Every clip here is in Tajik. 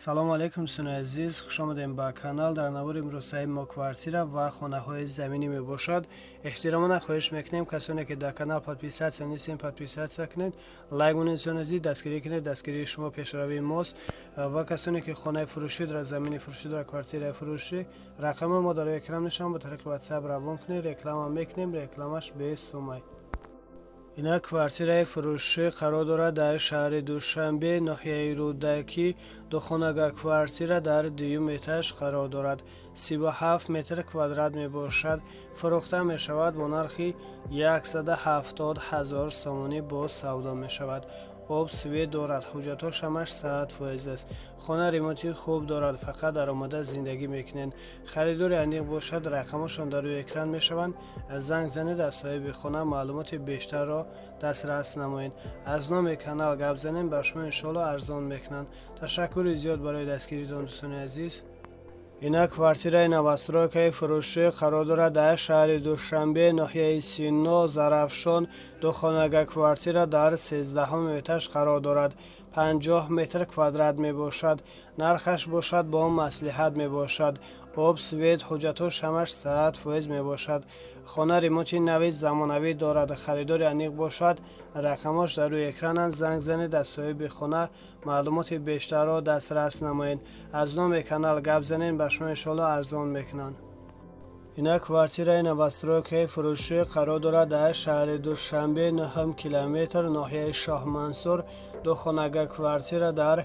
Салому алайкум, дӯстони азиз, хушомадем ба канал. Дар навори имрӯзаи мо квартира ва хонаҳои заминӣ мебошад. Эҳтиромона хоҳиш мекунем, касоне ки дар канал подписаться нестем, подписаться кунед, лайк монед. Дӯстони азиз, дастгирӣ кунед, дастгирии шумо пешравии мост. Ва касоне ки хонаи фурӯшӣ дорад, замини фурӯшӣ дорад, квартираи фурӯшӣ, рақами мо дар экран нишон, ба тариқи WhatsApp равон кунед, реклама мекунем, рекламаш бесумай. Инак, квартираи фурӯшӣ қарор дорад дар шаҳри Душанбе, ноҳияи Рӯдакӣ. Духонага квартира дар дуюм этаж қарор дорад, 37 метр квадрат мебошад. Фурӯхта мешавад бо нархи 170 ҳазор сомонӣ, боз савдо мешавад. Об, свет дорад, ҳуҷҷатҳош ҳамаш 100% аст. Хона ремонти хуб дорад, фақат даромада зиндагӣ мекунед. Харидори аниқ бошад, рақамашон дар рӯи экран мешаванд, занг занед, аз соҳиби хона маълумоти бештарро дастрас намоед. Аз номи канал гап занем, ба шумо иншоалло арзон мекунанд. Ташаккури зиёд барои дастгиритон, дӯстони азиз. Инак, квартираи новостройкаи фурӯшӣ қарор дорад дар шаҳри Душанбе, ноҳияи Сино, Зарафшон. Духонага квартира дар 13-ҳуми этаж қарор дорад, 50 метр квадрат мебошад. Нархаш бошад бо маслиҳат мебошад. Об, свет, ҳуҷҷатҳош ҳамаш 100% мебошад. Хона ремонти нави замонавӣ дорад. Харидори аниқ бошад, рақамош дар рӯи экрананд, занг занед, аз соҳиби хона маълумоти бештарро дастрас намоед. Аз номи канал гап занед, ба шумо иншоалло арзон мекунанд. Инак, квартираи новостройкаи фурӯшӣ қарор дорад дар шаҳри Душанбе, нӯҳум километр, ноҳияи Шоҳмансур. Духонага квартира дар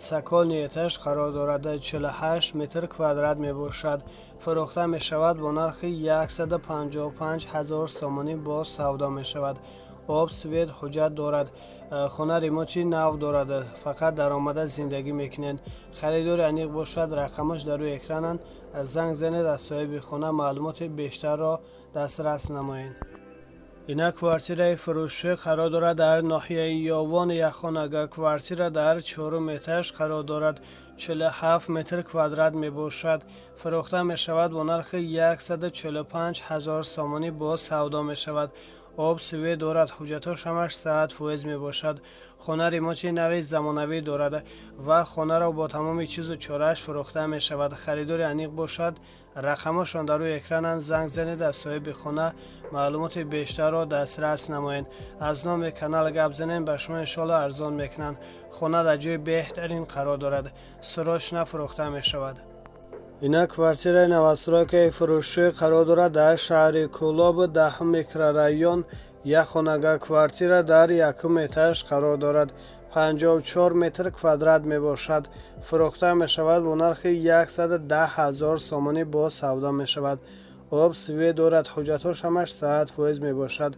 цокольный этаж қарор дорад, 48 метр квадрат мебошад. Фурӯхта мешавад бо нархи 155 ҳазор сомонӣ, боз савдо мешавад. Об, свет, ҳуҷҷат дорад. Хона ремонти нав дорад, фақат даромада зиндагӣ мекунед. Харидори аниқ бошад, рақамаш дар рӯи экрананд, занг занед, аз соҳиби хона маълумоти бештарро дастрас намоед. Инак, квартираи фурӯшӣ қарор дорад дар ноҳияи Ёвон. Якхонага квартира дар чорум этаж қарор дорад, 47 метр квадрат мебошад. Фурӯхта мешавад бо нархи 145 ҳазор сомонӣ, боз савдо мешавад. Об, свет дорад, ҳуҷҷатҳош ҳамаш 100% мебошад. Хона ремонти нави замонавӣ дорад ва хонаро бо тамоми чизу чорааш фурӯхта мешавад. Харидори аниқ бошад, рақамашон дар рӯи экрананд, занг занед, аз соҳиби хона маълумоти бештарро дастрас намоед. Аз номи канал гап занед, ба шумо иншоалло арзон мекунанд. Хона дар ҷои беҳтарин қарор дорад, срочно фурӯхта мешавад. Инак, квартираи новостройкаи фурӯшӣ қарор дорад дар шаҳри Кӯлоб, 10-ум микрорайон. Як хонага квартира дар якум этаж қарор дорад, 54 метр квадрат мебошад. Фурӯхта мешавад бо нархи 110 ҳазор сомонӣ, боз савдо мешавад. Об, свет дорад, ҳуҷҷатҳош ҳамаш 100% мебошад.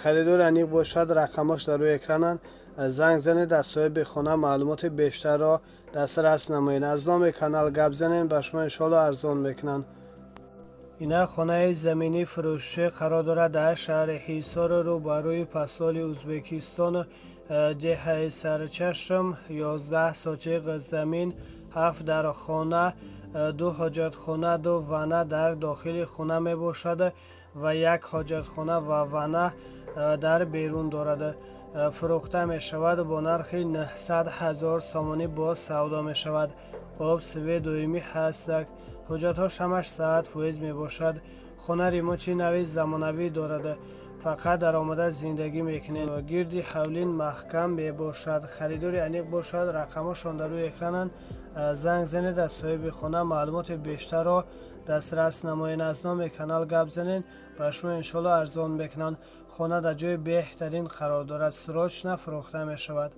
Харидори аниқ бошад, рақамош дар рӯи экрананд, занг занед, аз соҳиби хона маълумоти бештарро дастрас намоед. Аз номи канал гап занед, ба шумо иншоалло арзон мекунанд. Инак, хонаи заминӣ фурӯшӣ қарор дорад дар шаҳри Ҳисор, рӯбарӯи посоли Ӯзбекистон, деҳаи Сарчашм. 11 сотиқ замин, ҳафт дархона, ду ҳоҷатхона, ду ванна дар дохили хона мебошад ва як ҳоҷатхона ва ванна дар берун дорад. Фурӯхта мешавад бо нархи 900 ҳазор сомонӣ, боз савдо мешавад. Об, свет доимӣ ҳастак, ҳуҷҷатҳош ҳамаш 100% мебошад. Хона ремонти нави замонавӣ дорад, фақат даромада зиндагӣ мекунед. Гирди ҳавлин маҳкам мебошад. Харидори аниқ бошад, рақамҳошон дар рӯи экрананд, занг занед, аз соҳиби хона маълумоти бештарро дастрас намоед. Аз номи канал гап занед, ба шумо иншоалло арзон мекунанд. Хона дар ҷои беҳтарин қарор дорад, срочно фурӯхта мешавад.